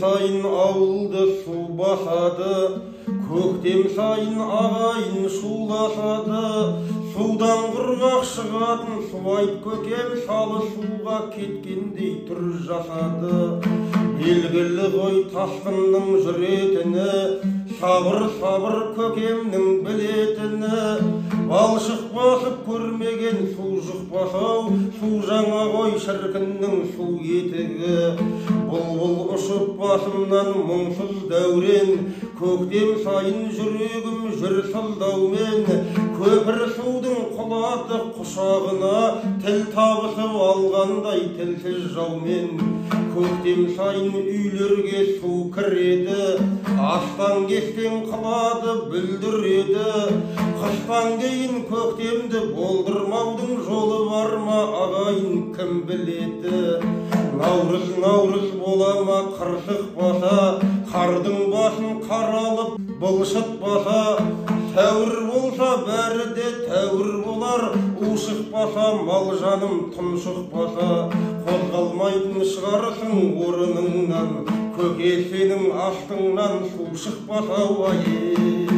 Сайын ауылды су басады, көктем сайын ағайын шуласады. Судан құрғақ шығатын Суайт көкем салы суға кеткендей түр жасады. Белгілі ғой тасқынның жүретіні, сабыр, сабыр көкемнің білетіні. Балшық басып көрмеген су жұқпас-ау, су жаңа ғой шіркіннің су етігі. Бұлбұл ұшып басымнан мұңсыз дәурен, көктем сайын жүрегім жүр сыздаумен. Көпір судың құлады құшағына, тіл табысып алғандай тілсіз жаумен. Көктем сайын үйлерге су кіреді, астан кестең қылады, бүлдіреді. Қыстан кейін көктемді болдырмаудың жолы бар ма, ағайын, кім біледі? Наурыз наурыз бола ма қырсық баса, қардың басын қар алып былшытпаса? Тәуір болса, бәрі де тәуір болар, у шықпаса, мал жаным тұншықпаса. Қозғалмайтын шығарсың орныңнан, көке, сенің астыңнан су шықпаса. Уай!